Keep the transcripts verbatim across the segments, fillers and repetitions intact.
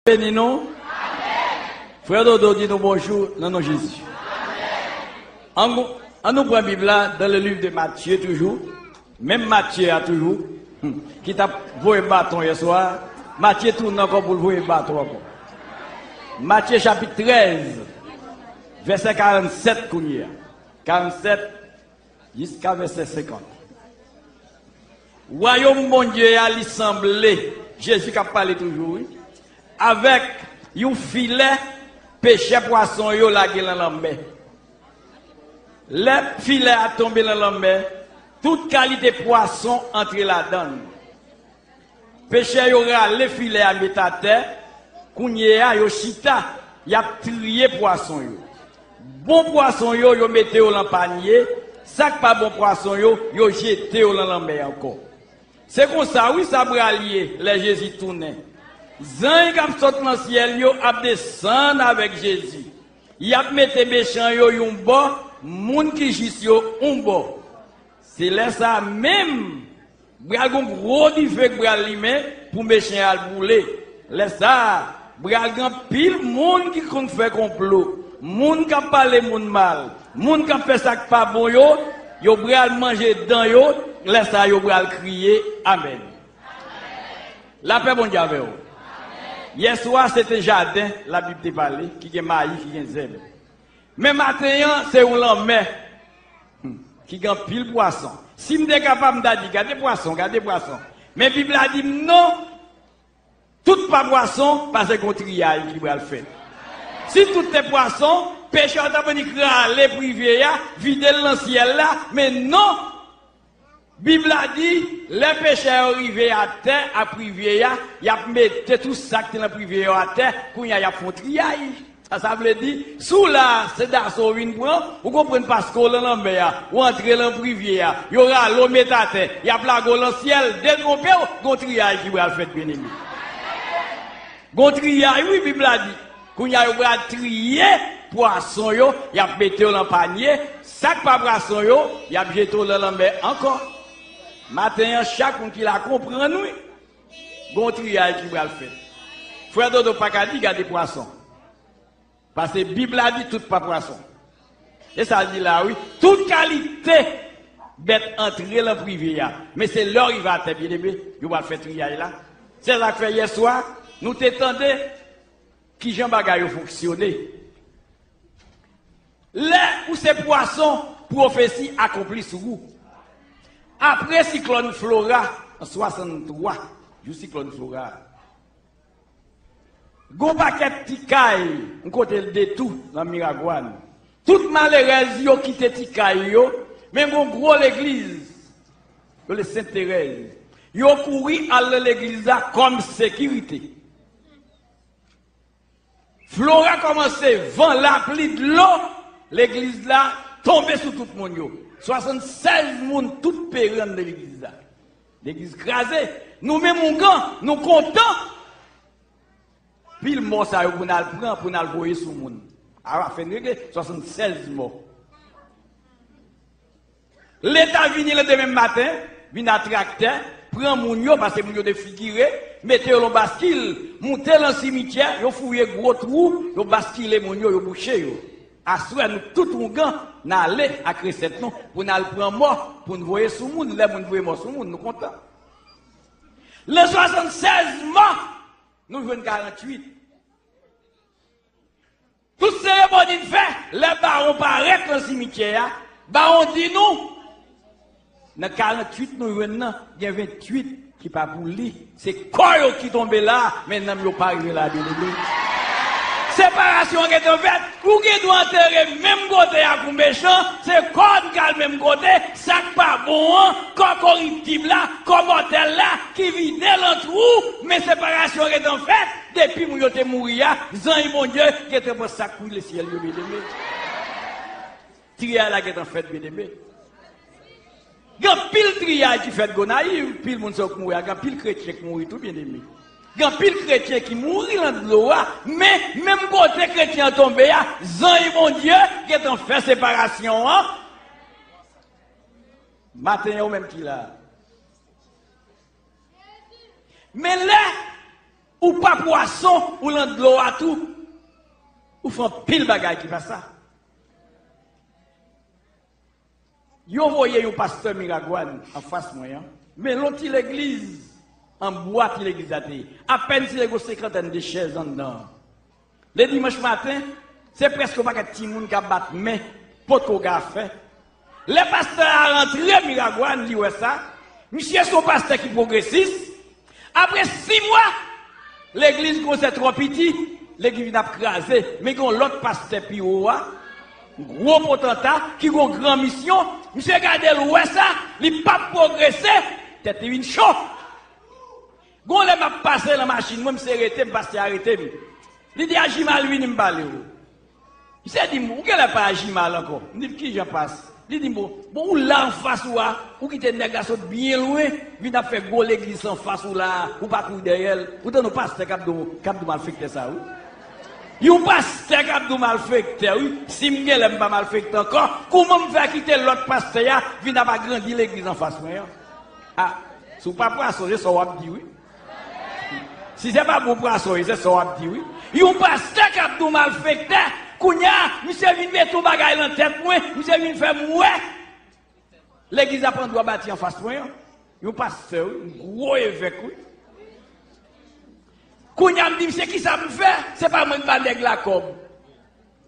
Beni nou. Frè Dodo di nou bonjou nan non Jezi. An nou, an nou pran Bib la, dans le livre de Matthieu toujou. Menm Matye a toujou, hmm, ki t ap voye baton yèswa, Matye tounen ankò pou l voye baton ankò. Matye chapit trèz, vèsè karannsèt kounye a. Karannsèt jiska vèsè senkant. Wayòm Bondye a, li sanble, Jezi k ap pale toujou, wi, avèk yon filè pechè pwason yo lage nan lanmè. Lè filè a tonbe nan lanmè, tout kalite pwason antre ladan l. Pechè yo rale filè a met atè, kounye a yo chita, y ap triye pwason yo. Bon pwason yo, yo mete yo nan panye, sa k pa bon pwason yo, yo jete yo nan lanmè ankò. Se konsa, wi, sa pral ye lè Jezi tounen. Zanj k ap sot nan syèl yo ap desann avèk Jezi. Y ap mete mechan yo yon bò, moun ki jis yo yon bò. Se lè sa a menm, pral gon gwo dife k pral limen pou mechan al boule. Lè sa a, pral gen anpil moun ki konn fè konplo, moun k ap pale moun mal, moun k ap fè sa k pa bon yo, yo pral manje dan yo, lè sa a yo pral kriye, Amèn. Lapè Bondye avè w. Yèswa, se te jaden, Labib te pale, ki gen mayi, ki gen zèb. Men maten an, se yon lanmè, hmm, ki gen anpil pwason. Si m te kapab, m ta di, gade pwason, gade pwason. Men Bib la di m non, tout pa pwason, paske gon triyay ki pral fèt. Si tout te pwason, pechè yo t ap vin rale privye a, vide l nan syèl la, men non, Bib la di, lè pechè yo rive atè ak privye a, y ap mete tout sa k te nan privye yo atè, kounye a y ap fè yon triyay. Sa, sa vle di, si w la, se daso w vin pran, ou konprann paske w lan lanmè a, ou antre lan privye a, yo rale w met atè, y ap lage w lan syèl, detwonpe w, gon triyay ki pral fèt, byeneme. Gon triyay, wi, Bib la di. Kounye a, yo pral triye pwason yo, y ap mete yo lan panye, sa k pa pwason yo, y ap jete yo lan lanmè ankò. Maten an, chak moun ki la konprann, wi. Gon triyay ki pral fèt. Frè Dodo pa ka di gade pwason. Paske Bib la di tout pa pwason. E sa l di la, wi. Tout kalite bèt antre lan privye a. Men se lè w rive atè, byeneme, yo pral fè triyay la. Se sa k fè yèswa, nou te tande kijan bagay yo fonksyone. Lè ou se pwason, pwofesi akonpli sou ou. Apre siklòn Flora, an swasanntwa, jou siklòn Flora a, gon pakèt ti kay, yon kote l Detou, nan Miragwàn. Tout malerèz yo kite ti kay yo, men gon gwo legliz, yo rele Sent Terèz. Yo kouri al nan legliz la kòm sekirite. Flora kòmanse, van, lapli, dlo, legliz la tonbe sou tout moun yo. Swasannsèz moun tout peri anndan legliz la. Legliz kraze. Nou menm oungan, nou kontan. Pil mò sa yo pou n al pran, pou n al voye sou moun. A la fen regle, swasannsèz mò. Leta vini landemen maten, vin a traktè, pran moun yo, paske moun yo defigire, mete yo lan baskil, moute lan simityè, yo fouye gwo twou, yo baskile moun yo, yo bouche yo. Aswè, nou tout oungan, n ale ak resèt nou, pou n al pran mò, pou n voye sou moun, lè moun voye mò sou moun, nou kontan. Lan swasannsèz mò, nou jwenn karanntuit. Tout seremoni n fè, lè bawon parèt lan simityè a, bawon di nou, nan karanntuit nou jwenn nan, gen venntuit ki pa pou li. Se kò yo ki tonbe la, men nanm yo pa rive la, byeneme. Separasyon an gentan fèt, ou gen dwa antere menm kote ak yon mechan, se kò n k al menm kote, sa k pa bon an, kò koriptib la, kò mòtèl la, ki vide lan twou, men separasyon an gentan fèt, depi moun yo te mouri a, zanj Bondye gentan pran sak pou lesyèl yo, byeneme. Triyay la gentan fèt, byeneme. Gen anpil triyay ki fèt Gonayiv, anpil moun sa yo k mouri a, gen anpil kretyen k mouri tou, byeneme. Gen anpil kretyen ki mouri lan dlo a, men menm kote kretyen an tonbe a, zanj Bondye gentan fè separasyon an. Maten an, ou menm ki la. Men lè Ou pa pwason, ou lan dlo a tou. Ou fè anpil bagay ki pa sa. Yo voye yon pastè Miragwàn anfas mwen an, men yon ti legliz an bwa ti legliz la te ye. Apèn si te gen yon senkantèn de chèz anndan an. Le dimanch maten, se prèske yon pakèt timoun k ap bat men, potko ka fè. Lè pastè a rantre Miragwàn, li wè sa. Misye se yon pastè ki pwogresis. Apre sis mwa, legliz kòmanse twò piti, legliz vin ap kraze. Men gen yon lòt pastè pi wo a, gwo potanta, ki gen yon gran misyon. Misye gade l, wè sa, li p ap pwogrese, tèt li vin cho. Gon lè m ap pase nan machin mwen, misye rete m, pastè a rete m. Li di, "Ajimal, vini m pale w." Misye di m, "Ou genlè pa Ajimal ankò." M di l, "Kijan pas?" Li di m, "Bon, bon, ou la anfas ou a, ou kite nèg la sot byen lwen, vin ap fè gwo legliz anfas ou la, ou pa kouri dèyè l. Ou tande yon pastè k ap di w, k ap di w malfektè sa, wi." Yon pastè k ap di w malfektè, wi. Si m genlè m pa malfektè ankò, kouman m fè kite lòt pastè a vin ap agrandi legliz anfas mwen an? A, si w pa pwason, se sa w ap di, wi. Si se pa bon pwason, se sa w ap di, wi. Yon pastè k ap di w malfektè, kounye a, misye vin mete yon bagay nan tèt mwen, misye vin fè m wè legliz la pran dwa bati anfas mwen an. Yon pastè, wi, yon gwo evèk, wi. Kounye a, m di misye, "Kisa pou m fè? Se pa mwen k ba nèg la kòb.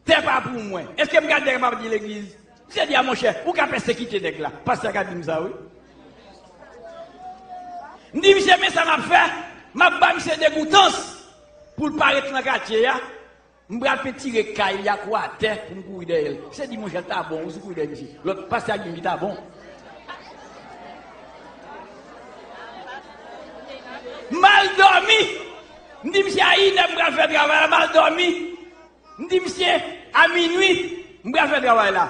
Tè pa pou mwen. Èske m ka di nèg la pa di legliz?" Misye di, "A monchè, ou ka pèsekite nèg la." Pastè a ka di m sa, wi. M di misye, "Men sa m ap fè, m ap ba misye degoutans pou l pa ret nan katye a. M pral pentire kay li ak watè pou m kouri dèyè l." Misye di, "Monchè, l ta bon, ou si kouri dèyè misye." Lòt pastè a di m li ta bon. M al dòmi. M di misye, "A inè m pral fè travay la, m al dòmi." M di misye, "A minwi, m pral fè travay la."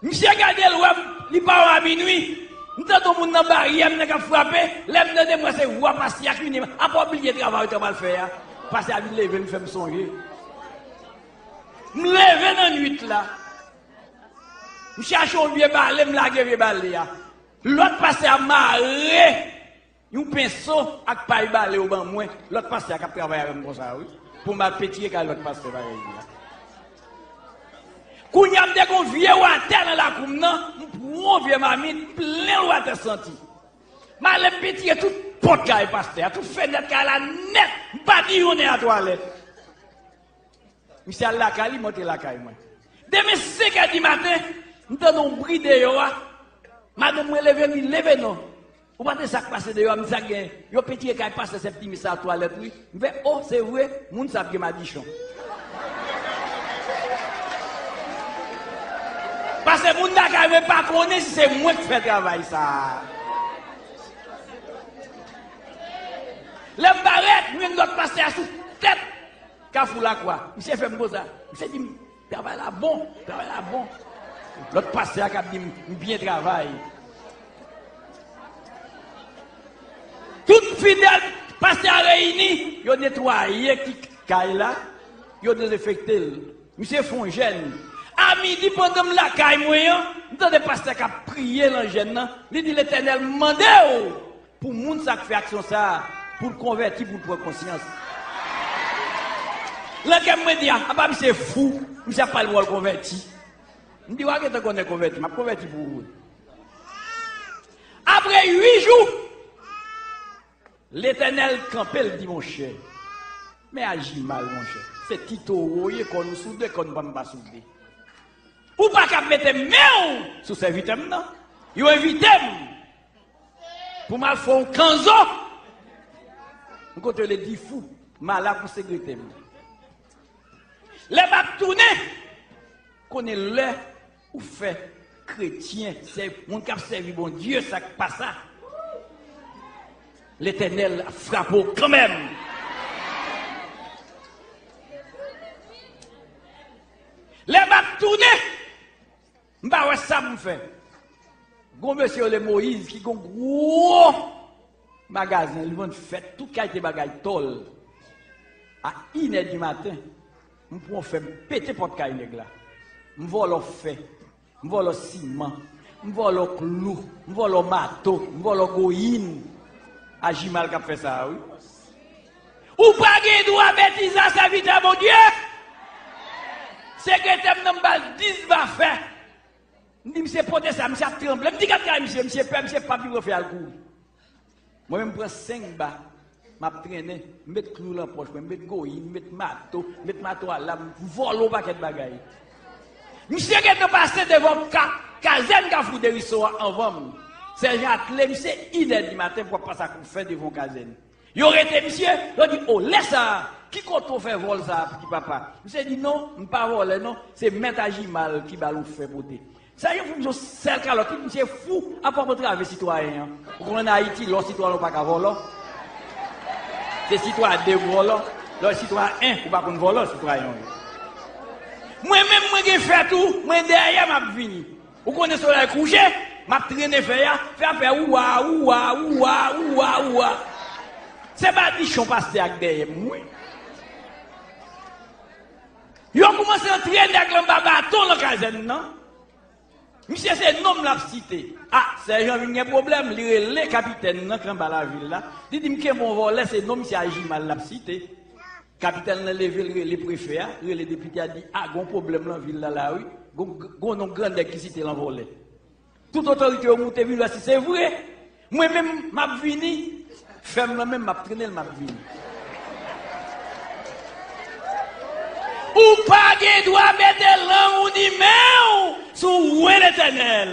Misye gade l, wè m, li pa wè a minwi. M tande yon moun nan baryè m nan k ap frape. Lè m tande, m wè se vwa pastè a ki vini. "A pa w bliye travay ou t ap al fè a?" Pastè a vin leve, l fè m sonje. M leve nan nwit la. M chache yon vye bale, m lage vye bale a. Lòt pastè a mare yon penso ak pay bale yo ban mwen. Lòt pastè a k ap travay avè m konsa, wi. Pou m al pentire kay lòt pastè parèy li a. Kounye a, m te gen yon vye watè nan lakou m nan, m pran yon vye mamit, m plen l watè santi. M ale m pentire tout pòt kay pastè a, tout fenèt kay la nèt, m pa di youn nan twalèt. Misye al lakay li, m antre lakay mwen. Demen senk è di maten, m tande yon bri deyò a. Madanm mwen leve, li leve non. Ou pa tande sa k pase deyò a, m di sa k gen. Yo pentire kay pastè Septimus sa twalèt, wi. M fè, "O, se vre, moun sa ap gen madichon." Paske moun lakay mwen pa konnen si se mwen k fè travay sa a. Lè m parèt, m jwenn lòt pastè a sou tèt Kafou Lakwa. Misye fè m konsa. Misye di m, "Travay la bon, travay la bon." Lòt pastè a k ap di m, "M byen travay." Tout fidèl pastè a reyini, yo netwaye ti kay la, yo dezenfekte l. Misye fè yon jèn. A midi, pandan m lakay mwen an, m tande pastè k ap priye nan jèn nan. Li di, "Letènèl mande w pou moun sa k fè aksyon sa a, pou l konvèti, pou l pran konsyans." Nan kè m, mwen di, "A, apa misye fou? Misye ap pale pou l konvèti." M di, "W a gentan konnen konvèti, m ap konvèti pou ou." Apre uit jou, Letènèl kanpe, l di, "Monchè, men Ajimal, monchè, se ti towo w ye, kòn ou soude, kòn pa m pa soude. Ou pa ka mete men w sou sèvitè m nan. Yo envite m pou m al fè yon kanzo." M kote yo le di fou, m al la pou segretè m. Lè m ap tounen, konnen lè ou fè kretyen, sè moun k ap sèvi Bondye, sa k pa sa, Letènèl ap frape w kanmenm. Lè m ap tounen, m pa wè sa pou m fè. Gon mesye yo rele Moyiz ki gon gwo magazen, li vann fèt, tout kalite bagay, tòl. A inè di maten, m pran fè, m pete pòt kay nèg la. M vòlò fè, m vòlò siman, m vòlò klou, m vòlò mato, m vòlò goyin. Ajimal k ap fè sa a, wi. Ou pa gen dwa betize a, sèvitè Bondye. Sekretè m nan, m ba l dis ba fè. M di misye pote sa, misye ap tranble. M di gad kay misye, misye pè, misye p ap vin pran fè al kouri. Mwen menm m pran senk ba, m ap trennen, m met klou lan pòch mwen, m met goyin, m met mato, m met mato alam, m vòlò yon pakèt bagay. Misye gentan pase devan ka, kazèn Kafou Deriso a anvan m. Sèjan atle misye inè di maten pou ap pase ak yon fen devan yon kazèn. Yo rete misye, yo di, "O, lè sa a, ki kote w fè vòl sa a, ti papa?" Misye di, "Non, m pa vòlè non, se mèt Ajimal ki ba l yon fè pote." Sa yo fè misye yon sèl kalòt, misye fou, ap ap antrave sitwayen an. Ou konn ann Ayiti, lè w sitwayen ou pa ka vòlò. Se sitwayen de vòlò, lè w sitwayen en, ou pa konn vòlò sitwayen an. Mwen menm, mwen gen fè tou, mwen dèyè m ap vini. Ou konnen solèy kouche, m ap trennen fè a, fè a fè ouwa, ouwa, ouwa, ouwa, ouwa. Se madichon pastè ak dèyè m, wi. Yo koumanse antre nèg lan ba baton lan kazèn nan. Misye se non m l ap site. A, sèjan vin gen pwoblèm, li rele kapitèn nan k anba lavil la. Li di m kenbe yon vòlè, se non misye Ajimal l ap site. Kapitèn lan leve, l rele prefè a, rele depite a, di, "A, gon pwoblèm lan vil la la, wi. Gon, gon non gran nèg ki site lan vòlè." Tout otorite yo moute vin wè si se vre. Mwen menm, m ap vini. Fè m lan menm, m ap trennen l, m ap vini. Ou pa gen dwa mete lang ou ni men w sou wen Letènèl.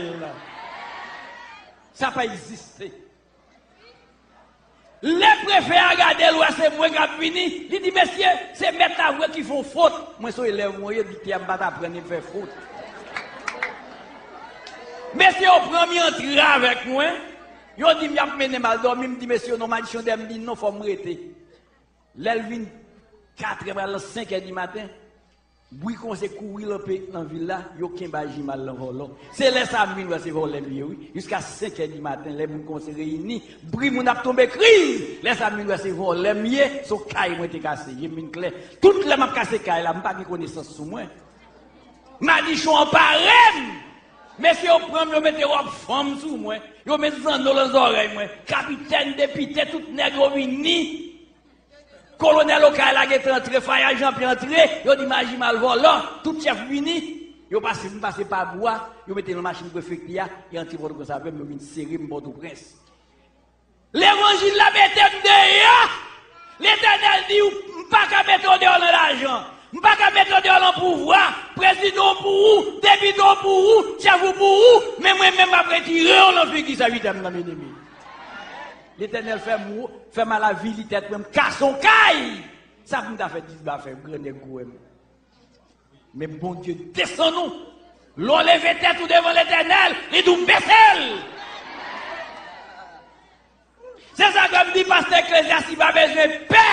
Sa pa egziste. Lè prefè a gade l, wè se mwen k ap vini, li di, "Mesye, se mèt la vre ki fè w fot." Mwen se yon elèv mwen ye, diktè a m pa t aprann li fè fot. Mesye yo pran m, yo antre avèk mwen. Yo di m y ap mennen m al dòmi, m di mesye yo non, madichon dèyè m, di non, fò m rete. Lè l vin katrè, pral nan senkè di maten, bri kòmanse kouri lan pe-, lan vil la, yo kenbe Ajimal lan vòlò. Se lè sa a m vin wè se vòlè m ye, wi. Jiska senkè di maten, lè moun kòmanse reyini, bri moun ap tonbe, kri! Lè sa a m vin wè se vòlè m ye, se yon kay mwen te kase, je m vin klè. Tout lè m ap kase kay la, m pa gen konesans sou mwen. Madichon anpare m! Mesye yo pran m, yo mete wòb fanm sou mwen, yo met zanno lan zòrèy mwen. Kapitèn, depite, tout nèg yo vini. Kolonèl Okay la gentan antre, Fayal Janpyè antre, yo di m Ajimal vòlò, tout chèf vini. Yo pase, m pase pa bwa, yo mete nan machin prefekti a, e antre Pòtoprens avè m, yo vin sere m Pòtoprens. Levanjil la mete m deyò. Letènèl di, "M pa ka mete w deyò nan lajan. M pa ka mete w deyò nan pouvwa. Prezidan w pou ou, depite w pou ou, chèf ou pou ou, men mwen menm m ap retire w lan figi sèvitè m nan, byeneme." Letènèl fè m, fè m al avili tèt mwen, m kase yon kay. Sa pou m ta fè dis ba fè, grandèg gwo wè m. Men Bondye desann ou. Lè w leve tèt ou devan Letènèl, li di w bese l. Se sa ke m di pastè Eklezyas, li pa bezwen pè.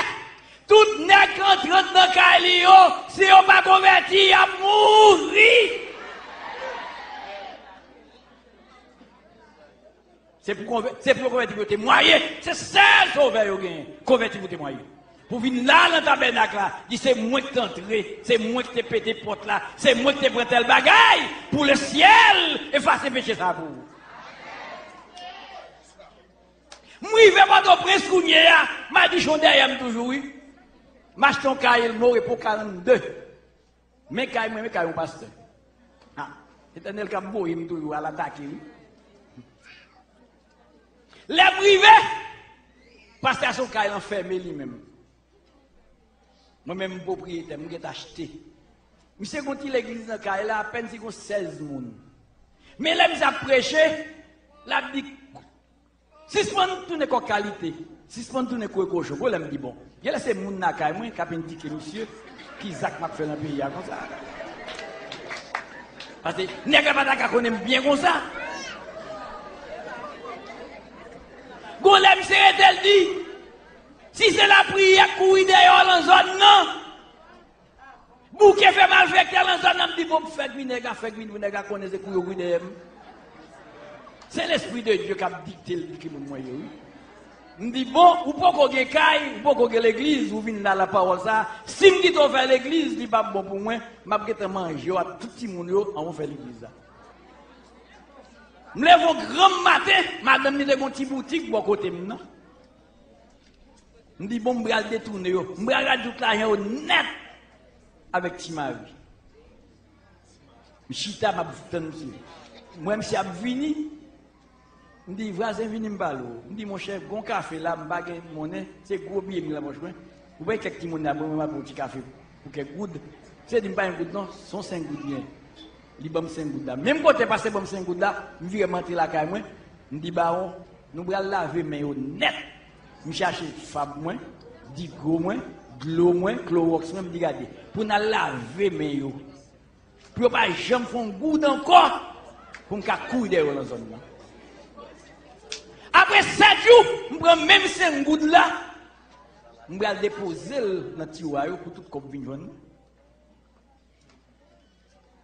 Tout nèg k antre nan kay li yo, si yo pa konvèti, y ap mouri. Se pou konvè-, se pou yo konvèti pou yo temwaye. Se sèl sovè yo genyen. Konvèti pou temwaye. Pou vin la nan tabènak la, di se mwen ki te antre, se mwen ki te pete pòt la, se mwen ki te pran tèl bagay pou lesyèl efase peche sa pou ou. M rive Pòtoprens kounye a, madichon dèyè m toujou, wi. M achte yon kay, Elmo Repo karannde. Men kay mwen, men kay yon pastè. Ha, Letènèl k ap voye m toujou al atake, wi. Lè m rive, pastè a se yon kay lan fèmen li menm. Mwen menm m pwopriyetè, m gentan achte. Misye gon ti legliz nan kay la, apèn si gon sèz moun. Men lè misye ap preche, l ap di, "Sispann tounen kòk kalite, sispann tounen kwe kochon." Pwoblèm di bon. Genlè se moun lakay mwen k ap endike misye ki zak m ap fè nan peyi a konsa. Paske nèg la pa ta ka konnen m byen konsa. Gon lè misye rete l di, "Si se lapriyè k kouri dèyè w lan zòn nan, bouke fè malfektè lan zòn nan," m di, "Bon, m fè gwi nèg la, fè gwi pou nèg la konnen se kou yo gwi dèyè m." Se Lespri de Dye k ap dikte l ki moun mwen ye, wi. M di, "Bon, ou poko gen kay, ou poko gen legliz, ou vin la, lapawòl sa a. Si m kite w fè legliz, li p ap bon pou mwen, m ap gentan manje w ak tout timoun yo anvan w fè legliz la." M leve yon granm maten, madanm li te gen yon ti boutik bò kote m nan. M di, bon, m pral detounen yo. M pral radout lajan yo nèt avèk Ti Mari. M chita, m ap tann misye. M wè misye ap vini. M di, vwazen, vini m pale w. M di, monchè, gon kafe la, m pa gen monnen, se gwo biye m gen nan pòch mwen. Ou wè kèk timoun la, mwen, mwen, m ap yon ti kafe pou kèk goud. Misye di m pa gen goud non, se yon senk goud m gen. Li ban m senk goud la. Menm kote pastè ban m senk goud la, m vire m antre lakay mwen. M di, bawon, nou pral lave men yo nèt. M chache fab mwen, digo mwen, dlo mwen, klowòks mwen, m di, gade, pou n al lave men yo. Pou yo pa janm fè yon goud ankò, pou m ka kouri dèyè yo nan zòn nan. Apre sèt jou, m pran menm senk goud la, m pral depoze l nan tiwa yo pou tout kòb vin jwenn mwen.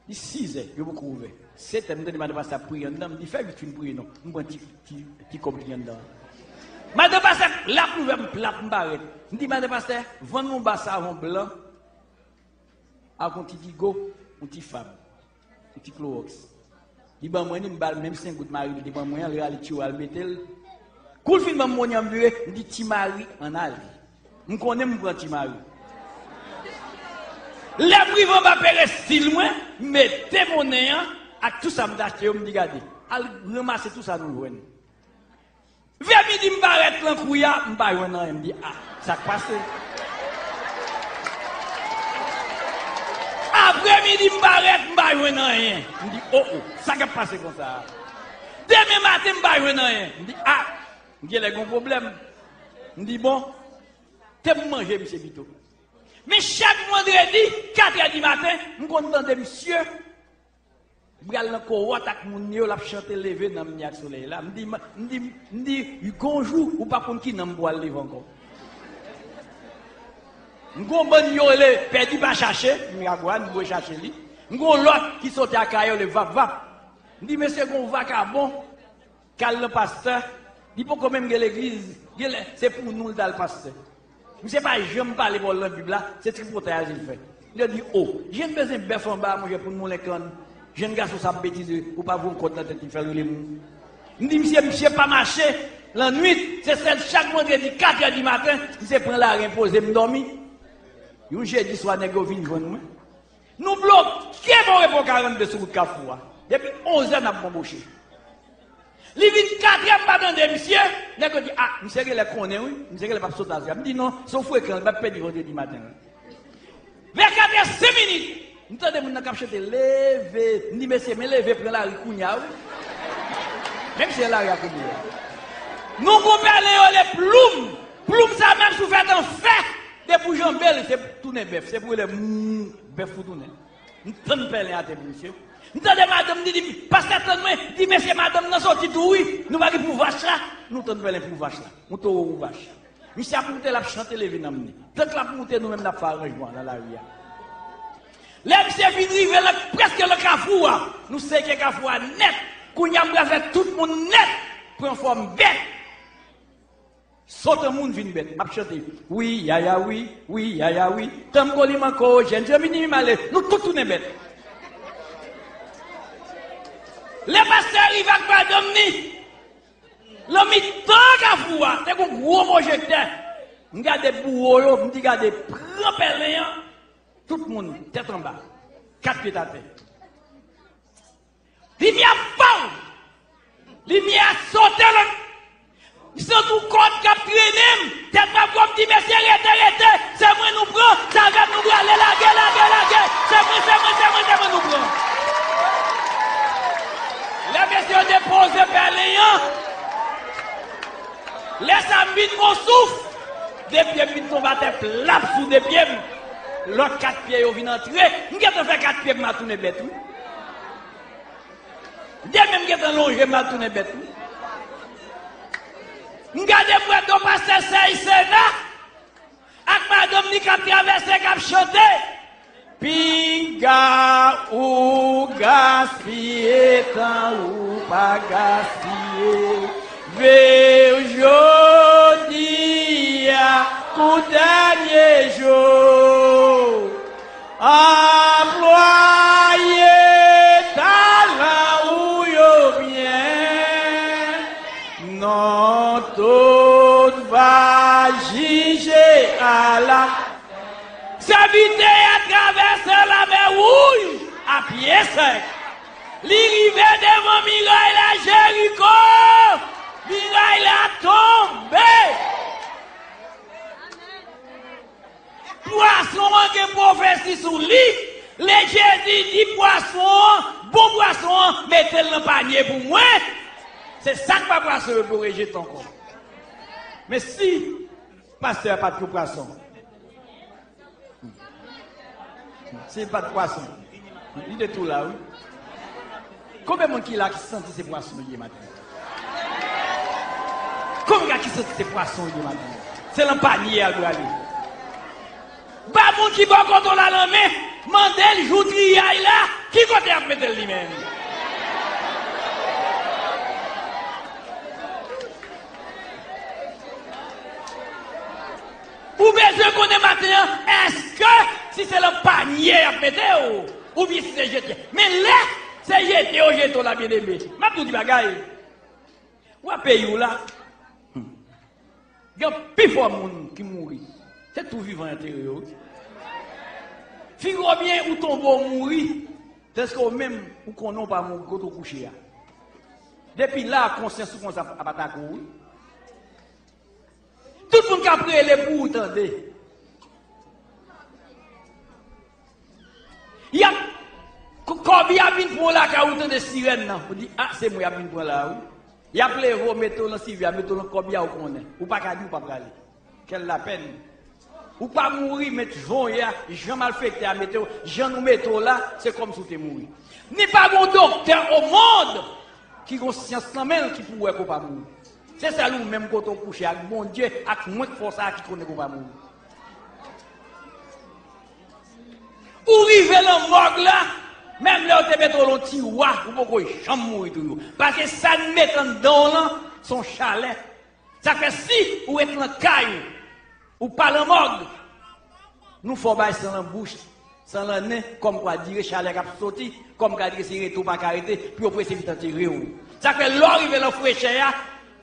Li sizè, yo poko ouvè. Setè, m tande madan pastè ap priye anndan, m di, fè vit fin priye non. M pran ti, ti, ti kòb ki anndan an. Madan pastè l ap ouvè, m plap, m parèt. M di, madan pastè, vann m yon ba savon blan ak yon ti digo, yon ti fab, yon ti klowòks. Li ban mwen li, m ba l menm senk goud mari li te ban mwen an, l rale tiyo a, l mete l. Kou l fin ban m monnen an, m vire, m di, Ti Mari, ann ale. M konnen m pran Ti Mari. Lè m rive anba perestil mwen, m mete monnen an ak tout sa m t achte yo, m di, gade, al ranmase tout sa nou jwenn. Vè midi m parèt lan kou a, m pa jwenn anyen, m di, a, sa k pase? Aprè midi m parèt, m pa jwenn anyen. M di, o, o, sa k ap pase konsa a? Demen maten m pa jwenn anyen. M di, a, m genlè gen yon pwoblèm. M di, bon, te m manje misye pito. Men chak vandredi, katrè di maten, m konn tande misye pral nan kowòt ak moun li yo, l ap chante leve nanm ni ak solèy la. M di, m di, m di, gon jou, ou p ap konn ki nanm pou al leve ankò. M gon bann yo rele pèdi pa chache, m ka kwè, m dwe chache li. M gon lòt ki soti Akayè, yo rele vap vap. M di, mesye, gon vakabon k al nan pastè, li poko menm gen legliz, genlè se pou nou l t al pastè. Misye pa janm pale pawòl nan Bib la, se tripotay li fè. Li di, o, jèn bezwen bèf anba, monchè, pou n moulen kann. Jèn gason sa ap betize, ou pa voye yon kòd nan tèt li, fè l rele moun. M di, misye, misye pa mache lannwit, se sèl chak vandredi, katrè di maten, misye pran lari enpoze m dòmi. Yon jedi swa, nèg yo vin jwenn mwen. Nou bloke bò repo karannde sou wout Kafou a. Depi onzè n ap banboche. Li vin katrè, m pa tande misye. Nèg yo di, a, misye genlè konnen wi. Misye genlè p ap sot azi a. M di, non, se yon frekan, li p ap pèdi vandredi maten an. Vè katrè senk minit, m tande moun nan k ap chante, leve. M di, mesye, men leve, pran lari kounye a wi. Menm si se lari a kounye a. Nou gon pèlen yo rele Ploum. Ploum sa menm si w fè tan fè, depi w janbe l, se pou tounen bèf, se pou rele mou, bèf pou tounen. M tann pèlen atè pou misye. M tande madanm li di m, pastè tann mwen, di mesye madanm nan soti tou wi, nou pa gen pou vach la, nou tann pèlen pou vach la, yon towo pou vach. Misye ap moute, l ap chante leve nanm ni. Tan k l ap moute, nou menm n ap fè aranjman nan lari a. Lè misye fin rive nan, prèske nan kafou a, nou seke kafou a nèt. Kounye a m pral fè tout moun nèt pran fòm bèt. Sot an moun vin bèt. M ap chante, wi, yaya, wi, wi, yaya, wi. Tanm kolimanko, jèn jan minimale. Nou tout tounen bèt. Lè pastè rive ak madanm ni, lan mitan kafou a, te gon gwo pwojektè. M gade bouwo yo, m di gade, pran pèlen an, tout moun, tèt anba, kat pyet atè. Limyè a, paw! Limyè a sote lòt. M santi yon kòd k ap trennen m. Tèt mwen pran, m di, mesye, rete, rete. Se mwen nou pran. Se avè m nou prale, lage, lage, lage. Se mwen, se mwen, se mwen, se mwen nou pran. Lè mesye yo depoze pèlen an, lè sa a m vin gon souf. De pye m vin tonbe atè plap sou de pye m. Lòt kat pye yo vin antre. M gentan fè kat pye m a tounen bèt wi. De men m gentan lonje m al tounen bèt wi. M gade m wè do pastè Sèy Sena ak madanm li k ap travèse, k ap chante. Pinga ou gaspiye tan ou pa gaspiye. Viv jodi a kou dènye jou. Anplwaye talan ou yo byen. Non, tout va jije la. Sèvitè a travèse Lamè Wouj a pye sèk. Li rive devan miray la Jeriko. Miray la tonbe. Pwason an gen pwofesi sou li. Lè Jezi di pwason an, bon pwason an, mete l nan panye pou mwen. Se sa k pa pwason yo pou rejete ankò. Men si pastè a pa t yon pwason, si l pa t pwason, li te tou la, wi. Konbyen moun ki la ki santi se pwason li ye maten? Konbyen ki santi se pwason li ye maten? Se nan panye a l prale. Ba moun ki bò kote w la lanmen, mande l jou triyay la, ki kote y ap mete l li menm? Ou bezwen konnen maten an, èske si se nan panye y ap mete w, oubyen si se jete? Men lè se jete yo jete w la, byeneme, m ap di w ti bagay. W a peyi w la, hmm, gen pifò moun ki mouri. Se tou vivan y antere yo, wi. Figure w byen, ou tonbe, w mouri. Tandis ke w menm, ou konnen w pa mouri kote w kouche a. Depi la, konsyans ou konsa ap atake w, wi. Tout moun k ap rele pou ou tande. Y ap, k-, kòb y ap vin pran w lakay ou, tande sirèn nan. Ou di, "A, se mwen y ap vin pran la, wi." Y ap leve w, mete w nan sivè a, mete w nan kòb y a, ou konnen. Ou pa ka di ou pa prale. Quelle la peine. Ou pa mouri, men jan w ye a, jan malfektè a mete w, jan nou mete w la, se kòmsi w te mouri. Ni pa gon doktè o mond ki gon syans nan men l ki pou wè ke w pa mouri. Se sèl ou menm kote w kouche ak Bondye, ak mwen k fè w sa a ki konnen ke w pa mouri. Ou rive nan mòg la, menm lè yo te mete w nan tiwa, ou poko janm mouri toujou. Paske sa n mete anndan w lan, se yon chalè. Sa fè si ou ret nan kay ou, ou pa nan mòg, nou fè w bay san nan bouch, san nan nen, kòmkwa dire chalè k ap soti, kòmkwa dire se rete ou pa ka rete, pou yo prese vit antere w. Sa fè lè w rive nan frechè a,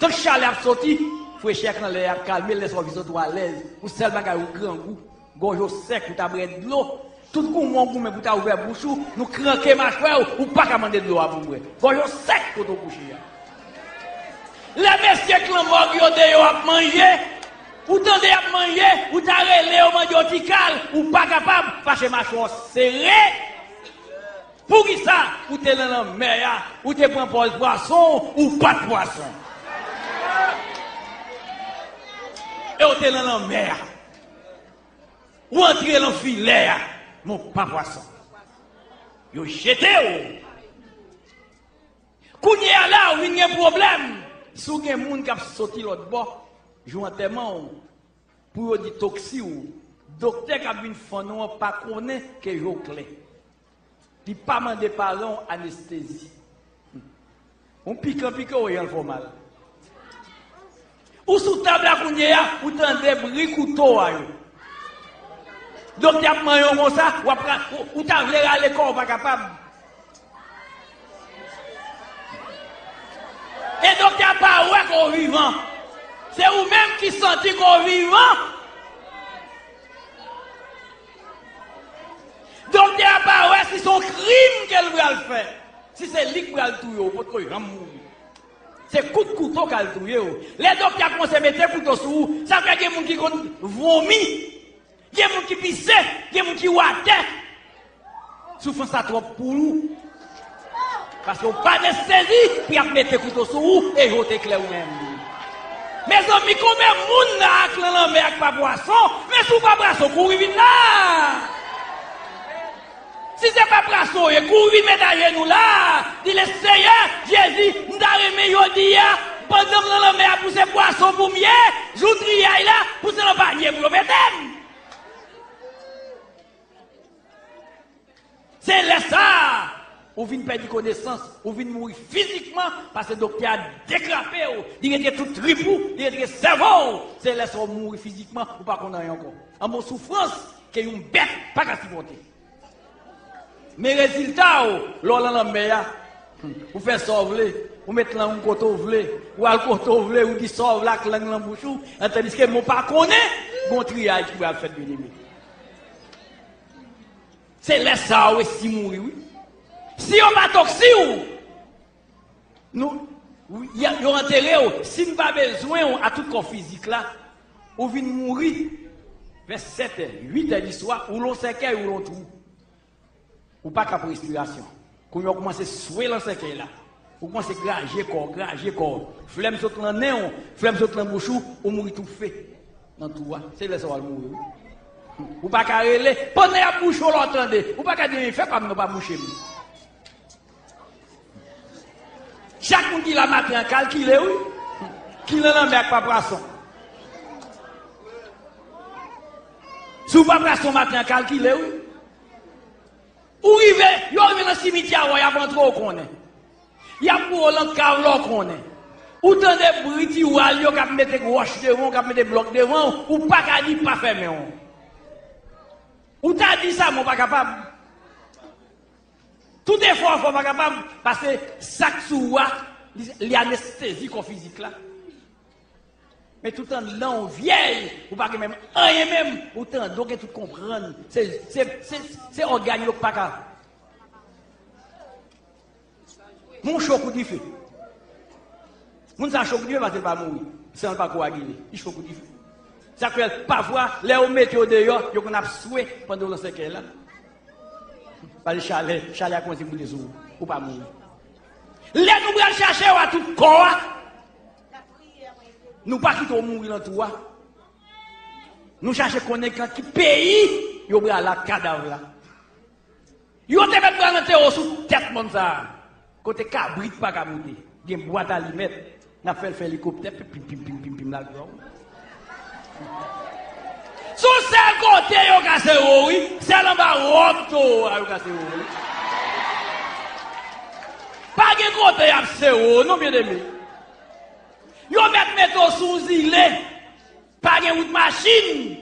tank chalè ap soti, frechè k nan lè a ap kalme, lè sa w vin soti w alèz, ou sèl bagay ou grangou. Gòj ou sèk, ou ta bwè dlo. Tout goumen w goumen pou ta ouvè bouch ou, nou kranke machwè w, ou pa ka mande dlo a pou bwè. Gòj ou sèk kote w kouche a. Lè mesye k lan mòg yo deyò ap manje, ou tande y ap manje, ou ta rele yo mande yo ti kal, ou pa kapab, paske machwè w sere. Poukisa ou te nan lanmè a, ou te pran pòz pwason, ou pa t pwason? E ou te nan lanmè a. Ou antre nan filè a, men w pa pwason. Yo jete w. Kounye a la, ou vin gen pwoblèm. Si w gen moun k ap soti lòt bò, jou antèman w, pou yo di toksi w, doktè k ap vin fann ou an pa konnen ke je w klè. Li pa mande paran w anestezi. Yon pikan pike w, jan l fè w mal. Ou sou tab la kounye a, ou tande bri kouto a yo. Doktè ap manyen w konsa, w ap ra-, ou, ou ta vle rale kò w, ou pa kapab. E doktè a pa wè ke w vivan. Se ou menm ki santi ke w vivan. Doktè a pa wè si se yon krim ke l pral fè. Si se li k pral touye w, ou potko janm mouri. Se kout kouto k al touye w. Lè doktè a kòmanse mete kouto sou ou, sa fè gen moun ki konn vomi. Gen moun ki pise, gen moun ki watè. Soufrans la twòp pou ou. Paske w pa anestezi, pou y ap mete kouto sou ou, e je w te klè ou menm. Mezanmi, konbyen moun la ak lan lanmè ak pa pwason, men si w pa pwason, kouri vin la. Si se pa pwason w ye, kouri vin met ajenou la. Di le Seyè, Jezi, m ta renmen jodi a, pandan m lan lanmè a pou se pwason pou m ye, jou triyay la, pou se nan panye pou yo mete m. Se lè sa a, ou vin pèdi konesans, ou vin mouri fizikman, paske doktè a dekrape w, li retire tout trip ou, li retire sèvo w. Se lè sa a ou mouri fizikman, ou pa konn anyen ankò. An bon soufrans ke yon bèt pa ka sipòte. Men rezilta w, lè w lan lanmè a, ou fè sa w vle, ou met lang ou kote w vle, ou al kote w vle, ou di sa w vle ak lang lan bouch ou, tandiske men w pa konnen Gon triyaj ki pral fèt, byeneme. Se lè sa a w resi mouri, wi. Si yo pa toksi w, nou, y a- yo antere w. Si n pa bezwen w a tout kò fizik la, ou vin mouri vè sèt è, uit è di swa, ou lan sèkèy, ou lan twou. Ou pa ka pran respirasyon. Kounye a w kòmanse swe lan sèkèy la. Ou kòmanse graje kò w, graje kò w. Flèm sot lan nen w, flèm sot lan bouch ou, ou mouri toufe nan twou a. Se lè sa w al mouri, wi. Ou pa ka rele. Pandan y ap bouche w la, w tande. Ou pa ka di, "Fè pa m non, pa bouche m." Chak moun ki la maten an, kalkile, wi. Ki lan lanmè ak pa pwason. Si w pa pwason maten an, kalkile, wi. Ou rive, yo rive nan simityè a, y ap antre w konnen. Y ap voye w lan kav la w konnen. Ou tande bri tiwal yo k ap mete wòch devan w, k ap mete blòk devan w, ou pa ka di pa fèmen w. Ou ta di sa, men w pa kapab. Tout efò w fè, w pa kapab, paske sa k sou ou a, li, li anestezi kò fizik la. Men tout anndan w vyèj, ou pa gen menm anyen menm, ou tande w gen tout konprann. Se, se, se, se ògàn yo k pa ka. Moun cho kou dife. Moun sa cho kou dife paske l pa mouri. San l pa kowagile. Li cho kou dife. Sa k fè pafwa, lè yo mete w deyò, yo konn ap swe pandan w lan sèkèy la. Paske chalè, chalè a kòmanse moute sou ou. Ou pa mouri. Lè nou pral chache w a tout kò a, nou pa kite w mouri lan twou a. Nou chache konnen kan ki peyi yo pral ak kadav la. Yo te mèt pral antere w sou tèt mòn sa a. Kote kabrit pa ka moute. Gen bwat alimèt. N ap fè l fè elikoptè, pim, pim, pim, pim, pim, pim, l al pran w. Se yon sèl kote yo ka sere w, wi. Sèl anba wòb towo a yo ka sere w, wi. Pa gen kote y ap sere w, non, byeneme. Yo mèt mete w sou yon zile. Pa gen wout machin.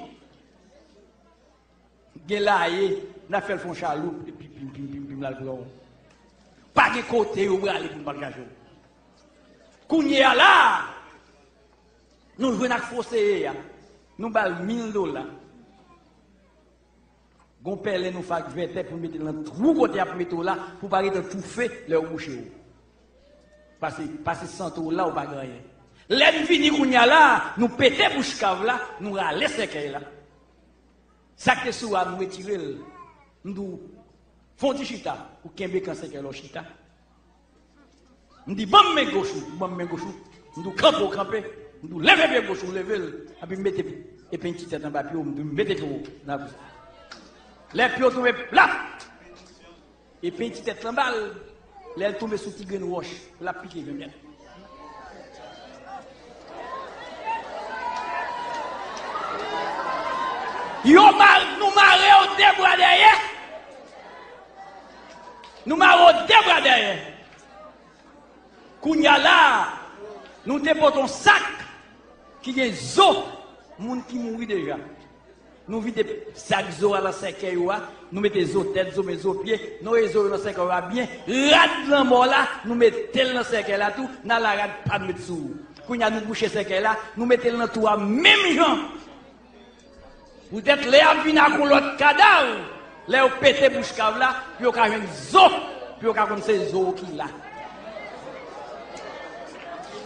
Gen laye, n ap fè l fè yon chaloup, epi pim, pim, pim, pim, l al pran w. Pa gen kote yo prale pou n pa al chache w. Kounye a la, nou jwenn ak foseye a. Nou ba l mil dola. Gon pèlen nou fè ak vètè pou n mete l nan twou kote y ap mete w la, pou w pa ret an toufe lè yo bouche w. Pase, pase sante w la, ou pa gen anyen. Lè n vini kounye a la, nou pete bouch kav la, nou rale sèkèy la. Sa k te sou a, nou retire l. M di w, fè yon ti chita, ou kenbe kan sèkèy la, w chita. M di, ban m men goch ou, ou ban m men goch ou. M di w, kanpe, w kanpe. M di w, leve pye goch ou, w leve l. Epi m mete epen ti tèt anba pye w, m di w, mete pye w nan. Lè pye w tonbe plat, epen ti tèt l anba l, lè l tonbe sou ti grenn wòch, l ap pike ven mèt. Yo ma-, nou mare yo de bra dèyè. Nou mare yo de bra dèyè. Kounye a la, nou te pote yon sak ki gen zo moun ki mouri deja. Nou vide sak zo a lan sèkèy yo a, nou mete zo tèt, zo men, zo pye, nou reye zo yo lan sèkèy yo a byen. Rad lanmò la, nou mete l lan sèkèy la tou, n al la rad pa n met sou ou. Kounye a nou bouche sèkèy la, nou mete l nan twou a menm jan. Poutèt lè y ap vin ak yon lòt kadav, lè yo pete bouch kav la, pou yo ka jwenn zo, pou yo ka konn se zo ki la.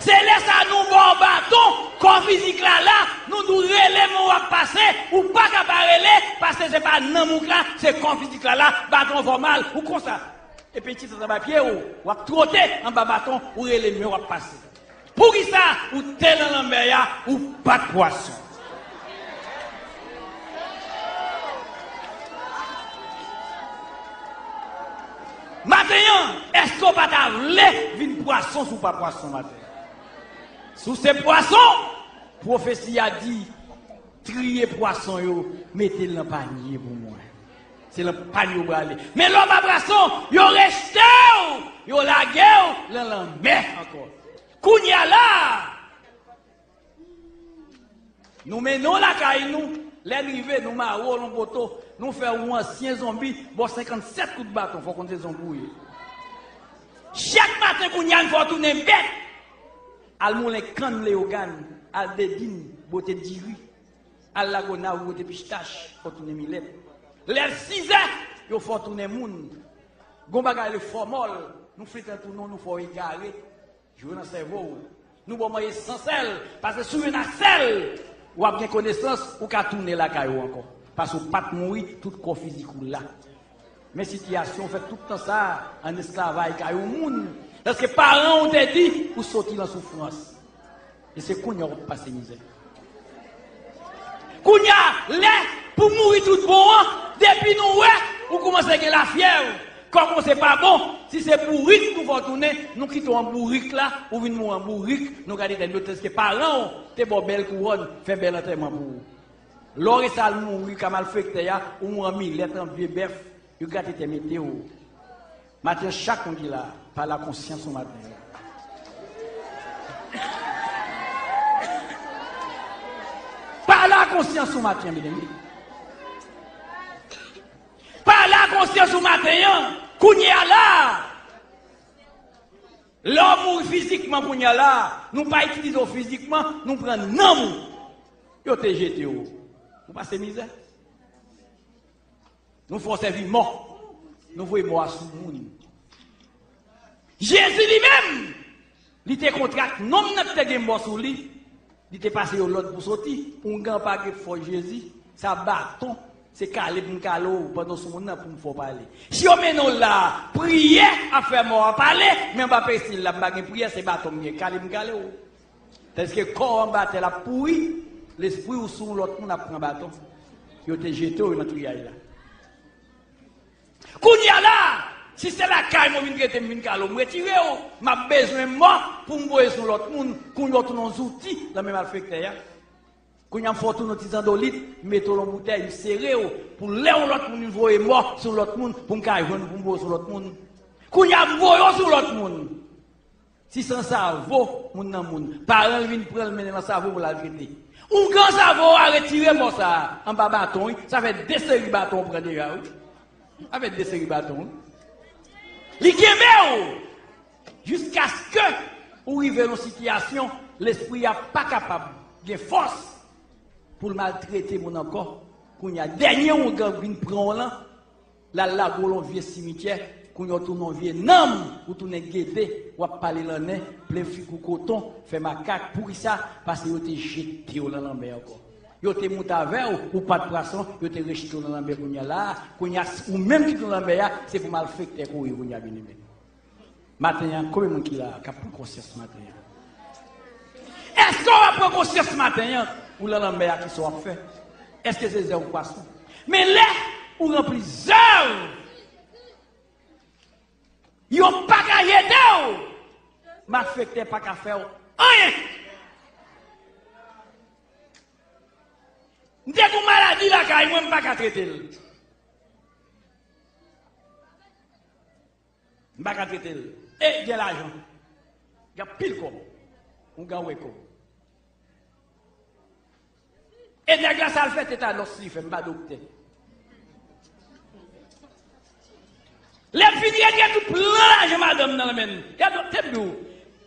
Se lè sa a nou ba w baton, kò fizik la la, nou di w rele men w ap pase, ou pa ka pa rele, paske se pa nanm ou k la, se kò fizik la la, baton fè w mal, ou konsa. Epi ti tèt anba pye w, w ap twote anba baton, ou rele men w ap pase. Poukisa ou te nan lanmè a, ou pa t pwason? Maten an, èske w pa ta vle vin pwason si w pa pwason maten an? Si w se pwason, pwofesi a di, triye pwason yo, mete l nan panye pou mwen. Se nan panye w prale. Men lè w pa pwason, yo rejte w, yo lage w nan lanmè ankò. Kounye a la, nou mennen w lakay nou, lè n rive, nou mare w lan poto, nou fè w yon ansyen zonbi, ba w senkannsèt kout baton, fò w konn se zonbi w ye. Chak maten kounye a, n fè w tounen bèt. Al moulen kann Leyogàn, al dedin, bwote diri. Al Lagonav, ou pote pistach, fè w tounen milèt. Lè l sizè, yo fè w tounen moun. Gon bagay le fòmòl, nou fè tan tounen, nou fè w egare. Jwe nan sèvo w. Nou ba w manje san sèl, paske si w jwenn ak sèl, w ap gen konesans, ou ka tounen lakay ou ankò. Paske w pa t mouri, tout kò fizik ou la. Men sitiyasyon w fè tout tan sa a ann esklavaj kay yon moun. Paske paran w te di ou soti nan soufrans. E se kounye a w ap pase mizè. Kounye a, lè pou mouri tout bon an, depi nou wè ou kòmanse gen lafyèv, kò w kòmanse pa bon, si se bourik nou fè w tounen, nou kite w an bourik la, ou vin mouri an bourik, nou gade tèt nou, èske paran w te ba w bèl kouwòn, fè bèl antèman pou ou. Lè w resi al mouri ka malfektè a, ou mouri an milèt, an vye bèf, yo grate tè mete w. Maten an, chak moun ki la, pale a konsyans ou maten an. Pale a konsyans ou maten an, medam. Pale a konsyans ou maten an, kounye a la. Lè w mouri fizikman kounye a la, nou pa itilize w fizikman, nou pran nanm ou. Yo te jete w. Ou pase mizè. Nou fè w sèvi mò. Nou voye mò a sou moun. Jezi li menm, li te kontre ak nonm nan ki te gen mò sou li. Li te pase yo lòd pou soti. Oungan pa gen fòs Jezi. Sa baton. Se kale pou m kale w pandan w sou moun nan pou m fè w pale. Si yo mennen w la, priyè ap fè mò a pale, men anba peristil la, m pa gen priyè, se baton m gen, kale m kale w. Tandis ke kò w anba tè l ap pouri, lespri w sou yon lòt moun ap pran baton. Yo te jete w nan triyaj la. Kounye a la, si se lakay mwen vin trete m, vin kale w, m retire w. M ap bezwen mò pou m voye sou lòt moun, kounye a w tounen yon zouti nan men malfektè a. Kounye a m fè w tounen yon ti zandolit, m mete w nan boutèy, m sere w, pou lè yon lòt moun vin voye mò sou lòt moun, pou m ka jwenn ou, pou m voye w sou lòt moun. Kounye a m voye w sou lòt moun. Si se nan savo, moun nan moun. Paran l vin pran l mennen nan savo pou l al trete. Oungan savo a retire mò sa a anba baton, wi. Sa fè de seri baton w pran deja, wi. Sa fè de seri baton, wi. Li kenbe w jiskaske ou rive nan sitiyasyon lespri a pa kapab gen fòs pou l maltrete moun ankò. Kounye a, dènye oungan vin pran w lan, l al lage w lan vye simityè, kounye a w tounen yon vye nanm, ou tounen gede, w ap pale lannen, plen figi w koton, fè makak. Poukisa? Paske yo te jete w lan lanmè ankò. Yo te moute avè w, ou pa t pwason, yo te rejte w lan lanmè kounye a la a. Kounye a, ou menm ki tounen lanmè a, se pou malfektè kouri kounye a, byeneme. Maten an, konbyen moun ki la a k ap pran konsyans maten an? Èske w ap pran konsyans maten an? Ou lan lanmè a, kisa w ap fè? Èske se zèv pwason? Men lè ou ranpli zèv, yo pa ka jete w. Malfektè pa ka fè w anyen. M te gen yon maladi lakay mwen, m pa ka trete l. M pa ka trete l. E gen lajan. Gen anpil kòb. Oungan wè kòb. E nèg la sa l fè tetanòs li fè, m pa doktè. Lè m fin rete tout plan lajan madanm nan renmen l. Gade, te m di w,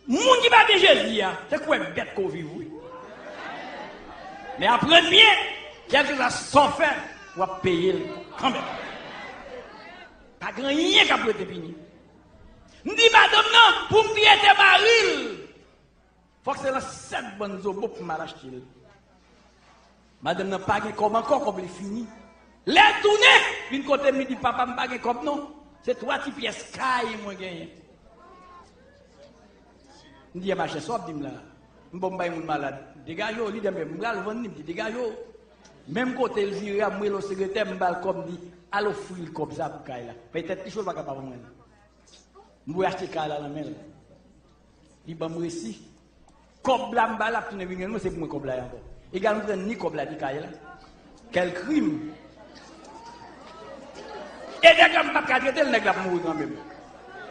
moun ki pa gen Jezi a, se kwè bèt ke w viv, wi. Men aprann byen, kèlkeswa sa w fè, w ap peye l kanmenm. Pa gen anyen k ap rete pini. M di madanm nan pou m trete mari l. Fòk se nan sèt bann zobo pou m al achte l. Madanm nan pa gen kòb ankò, kòb li fini. Lè l tounen, vin kote m, li di, "Papa, m pa gen kòb non. Se twa ti pyès kay mwen genyen." M di, "E machè, sa w ap di m la?" M bon, m bay moun malad. Degaje w, li di, "Men m pral vann li." M di, "Degaje w." Menm kote l vire a, m rele yon sekretè, m ba l kòb, m di, "Al ofri l kòb sa pou kay la." Petèt li cho, l pa ka pa ban mwen li. M voye achte kay la nan men l. Li ban m resi. Kòb la m ba l, l ap tounen vin jwenn mwen, se pou mwen kòb la ye ankò. Egal, m pran ni kòb la, ni kay la. Kèl krim! E nèg la, m p ap ka trete l, nèg la ap mouri kanmenm.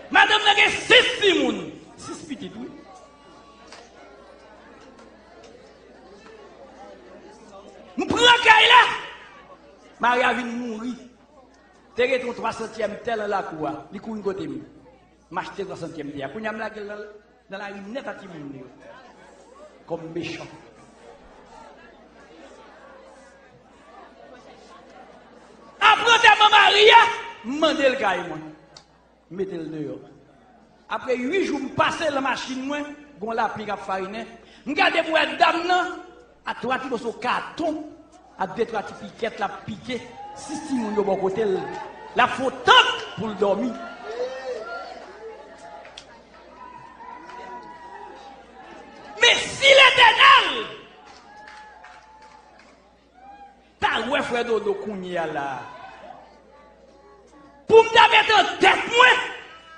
Madanm nan gen sis timoun, sis pitit, wi. M pran kay la, mari a vin mouri. Te rete yon twa santyèm tè nan lakou a. Li kouri kote m. M achte twa santyèm tè a. Kounye a m lage l nan, nan lari nèt a timoun li yo. Kòm mechan. M mande l kay mwen. M mete l deyò. Apre uit jou, m pase nan machin mwen, gon lapli k ap farinen. M gade m wè dam nan, ak twa ti moso katon, ak de twa ti pikèt l ap pike, sis timoun yo bò kote l. L ap fè yon tant pou l dòmi. Men si Letènèl ta wè frè Dodo kounye a la a, pou m ta mete an tèt mwen,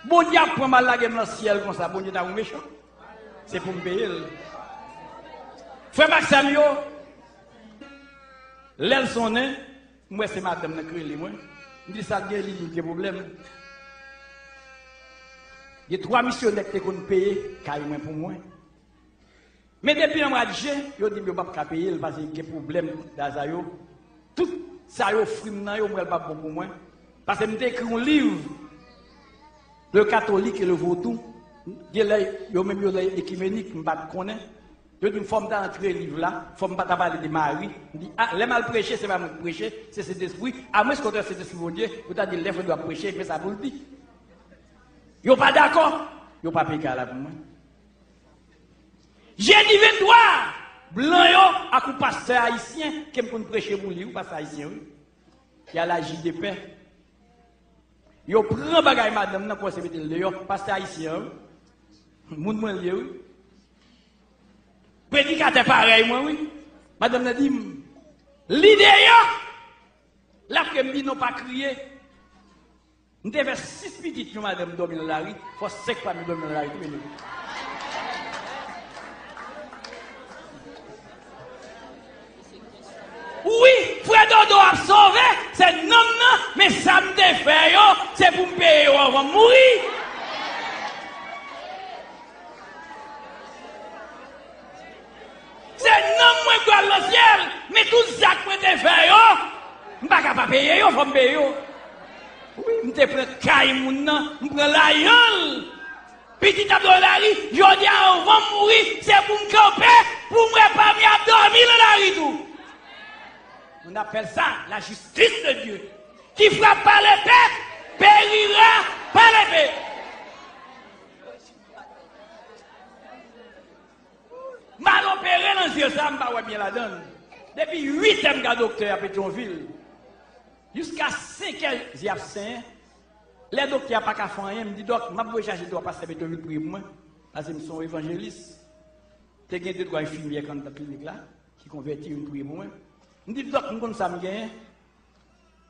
Bondye ap pran m al lage m nan syèl konsa, Bondye ta wè mechan. Se pou m peye l. Frè m ak sè m yo, lè l sonnen, m wè se madanm nan k rele mwen. M di, "Sa k gen?" Li di, "M gen pwoblèm." Gen twa misyonè ki te konn peye kay mwen pou mwen. Men depi nan mwa de jen, yo di m yo p ap ka peye l paske gen pwoblèm, tout sa yo ofri m nan yo, m wè l p ap bon pou mwen. Paske m te ekri yon liv, Le Catholique et le Vaudou. Gen lè, yo menm yo nan ekimenik, m pa t konnen. Yo di m fò m ta antre liv la, fò m pa ta pale de Mari. M di, a, lè m al preche, se pa mwen ki preche, se Sentespri. Amwenske w te Sentespri Bondye, ou ta di lè frè Dodo ap preche, men sa pou l di. Yo pa dakò, yo pa peye kay la pou mwen. Jedi venntwa, blan yo ak yon pastè ayisyen ke m konn preche pou li, yon pastè ayisyen, wi. Ki al a J D P. Yo pran bagay madanm nan, kòmanse mete l deyò. Pastè ayisyen an, wi. Moun mwen l ye, wi. Predikatè parèy mwen, wi. Madanm nan di m, "Li deyò." L ap kriye, m di, "Non, pa kriye." M te fè sis pitit, yon madanm dòmi nan lari, fò senk pami yo dòmi nan lari tou, byeneme. Wi, frè Dodo ap sove, se nanm nan, men sa m te fè yo, se pou m peye yo anvan m mouri. Se nanm mwen k pral nan syèl, men tout zak mwen te fè yo, m pa ka pa peye yo, fò m peye yo. Wi, m te pran kay moun nan, m pran lajan l. Pitit ap dòmi nan lari, jodi a anvan m mouri, se pou m kanpe, pou m wè pami ap dòmi nan lari tou. On appelle ça la justice de Dieu. Qui frappe par l'épée, périra par l'épée. M al opere nan zye sa, m pa wè byen ladan l. Depi uit è m gade doktè a Petyonvil. Jiska senk è zye ap senyen. Lè doktè a pa ka fè anyen, m di, "Dòk, m ap voye chache dwa pastè Petyonvil priye pou mwen." Paske m se yon evanjelis. Te gen de twa enfimyè k anndan klinik la, ki konvèti, yo vin priye pou mwen. M di, "Dòk, m konn sa m genyen."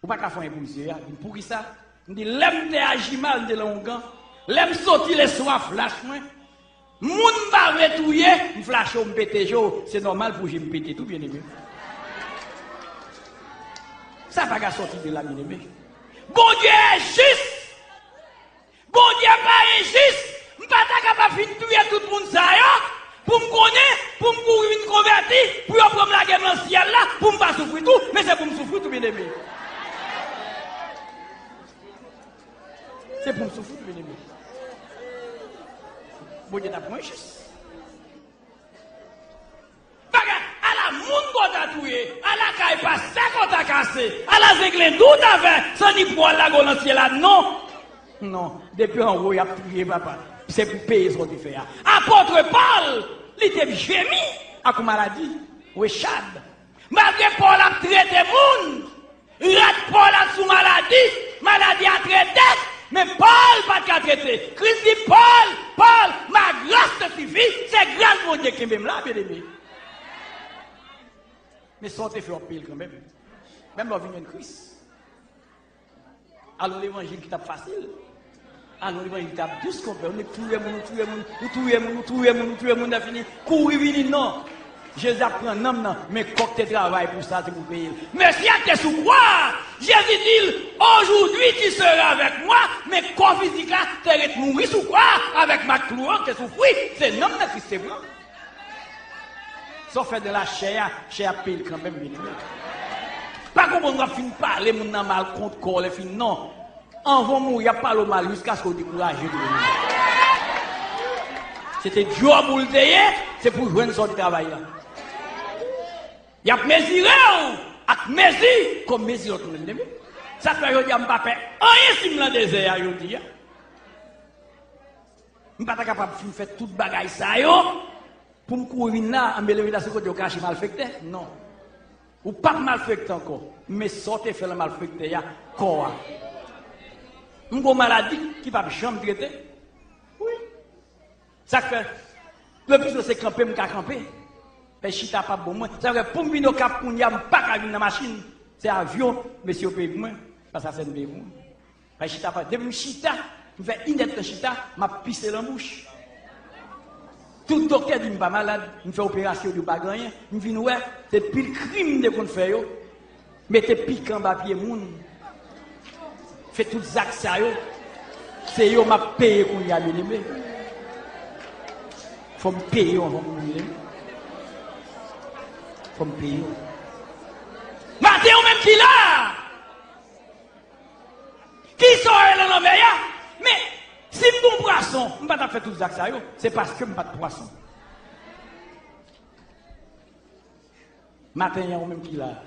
Ou pa ka fè anyen pou misye a. Li di, "Poukisa?" M di, "Lè m te aji mal, m te lan ongan. Lè m soti leswa, flash mwen. Moun m pa vle touye, m flache w, m pete je w. Se nòmal pou je m pete tou, byeneme." Sa pa ka sòti de la, byeneme. Bondye jis. Bondye pa enjis. M pa ta kapab fin touye tout moun sa yo, pou m konnen, pou m kouri vin konvèti, pou yo pran m lage m nan syèl la, pou m pa soufri tou, men se pou m soufri tou, byeneme. Se pou m soufri tou, byeneme. Bondye ta pran enjis. Bagay, ala moun kòta touye, ala kay pastè kòta kase, ala zenglendo ta fè, san ni pwal lage w nan syèl la, non. Non, depi anwo y ap touye, papa. Se pou peye sa w te fè a. Apot Pòl, li te jemi ak yon maladi, rechad. Malgre Pòl ap trete moun, rad Pòl ap sou maladi, maladi a trete, men Pòl pa t ka trete. Kris di, "Pòl, Pòl, ma grâce te suffit." Se gras Bondye kenbe m la, byeneme. Men sa w te fè, w ap peye l kanmenm. Menm lè w vin jwenn Kris. Al yon levanjil ki t ap fasil. Al yon levanjil ki t ap dous, konpè. Ou touye moun, ou touye moun, ou touye moun, ou touye moun, ou touye moun, lè fini, kouri vini, non. Jezi ap pran nanm nan, men kòk te travay pou sa, se pou peye l. Mesye a te sou kwa a, Jezi di l, "Aujourd'hui tu seras avec moi," men kò fizik la te ret mouri sou kwa a, avèk mak klou an, te soufri, se nanm nan Kris te pran. Sa w fè nan lachè a, chè a ap peye l kanmenm, byeneme. Pa konprann w ap fin pale moun nan mal kont kò w, lè fini, non. Anvan w mouri, y ap pale w mal jiskaske w dekouraje tou. Se te djòb ou l te ye, se pou jwenn sa w te travay la. Y ap mezire w ak mezi kòm mezi lòt moun, byeneme. Sa k fè jodi a m pa pè anyen si m nan dezè a jodi a. M pa ta kapab fin fè tout bagay sa yo pou m kouri vin la, ann mele vin la se kote yo kache malfektè. Non. Ou p ap malfektè ankò. Men sa w te fè lan malfektè a, kò a. M gon maladi ki p ap janm trete. Wi. Sa k fè, le plis se kanpe m ka kanpe. Fè chita p ap bon mwen. Sa k fè pou m vin Okap kounye a, m pa ka vin nan machin. Se avyon, mesye yo peye pou mwen. Paske sa sèn peye pou mwen. Fè chita pa, depi m chita, m fè inèdtan chita, m ap pise lan bouch. Tout doktè di m pa malad, m fè operasyon, yo di w pa gen anyen. M vin wè, se pil krim m te konn fè yo. Mete pikan anba pye moun. Fè tout zak sa yo. Se yo m ap peye kounye a, byeneme. Fò m peye yo anvan m mouri, byeneme. Fò m peye yo. Maten, ou menm ki la a! Kisa w ye lan lanmè a? Men, si m t on pwason, m pa t ap fè tout zak sa yo. Se paske m pa t pwason. Maten an, ou menm ki la a,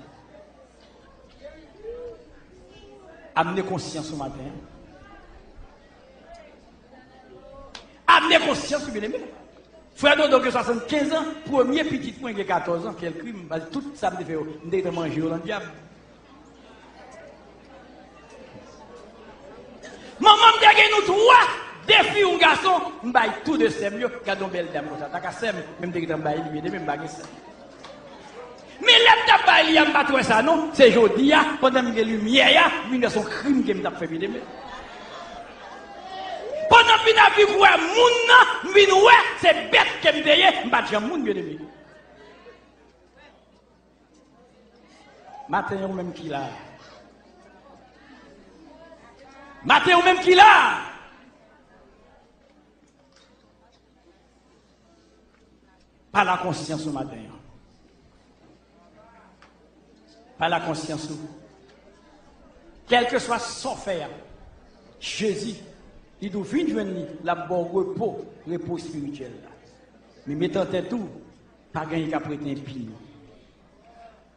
amene konsyans ou maten an. Amene konsyans ou, byeneme. Frè Dodo gen swasannkenz an, premye pitit mwen gen katòz an, kèl krim, paske tout sa m te fè yo, m te gentan manje yo lan dyab. Manman m te gen nou twa, de fi, yon gason, m bay tou de sè m yo, gade yon bèl dam konsa, ta ka sè m, men m te gentan bay li, byeneme, m pa gen sè. Men lè m t ap bay li a, m pa t wè sa non, se jodi a, pandan m gen limyè a, m vin wè se yon krim ke m t ap fè, byeneme. Pandan m vin ap viv wè moun nan, m vin wè se bèt ke m te ye, m pa t janm moun, byeneme. Maten an, ou menm ki la. Maten an, ou menm ki la. Pale a konsyans ou maten an. Pale a konsyans ou. Kèlkeswa sa w fè a, Jezi, li di w vin jwenn li, l ap ba w repo, repo espirityèl la. Men met an tèt ou, pa gen anyen k ap rete enpi nou.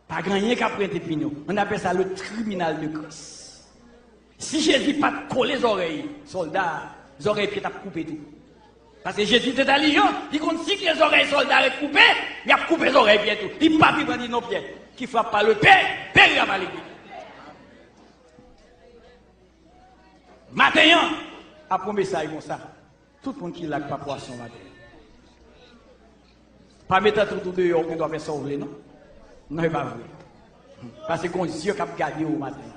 Pa gen anyen k ap rete enpi nou. On appelle ça le tribunal de Christ. Si Jezi pa t kole zòrèy sòlda a, zòrèy Pyè t ap koupe tou. Paske Jezi te entèlijan, li konn si ke zòrèy sòlda ret koupe, y ap koupe zòrèy Pyè tou. Li pa pi pran di non Pyè, qui frappe par l'épée périra par l'épée. Maten an, ap pran mesaj konsa. Tout moun ki la k pa pwason maten. Pa met tèt ou deyò, ou gen dwa fè sa w vle, non. Non, e pa vre. Paske gon zye k ap gade w maten.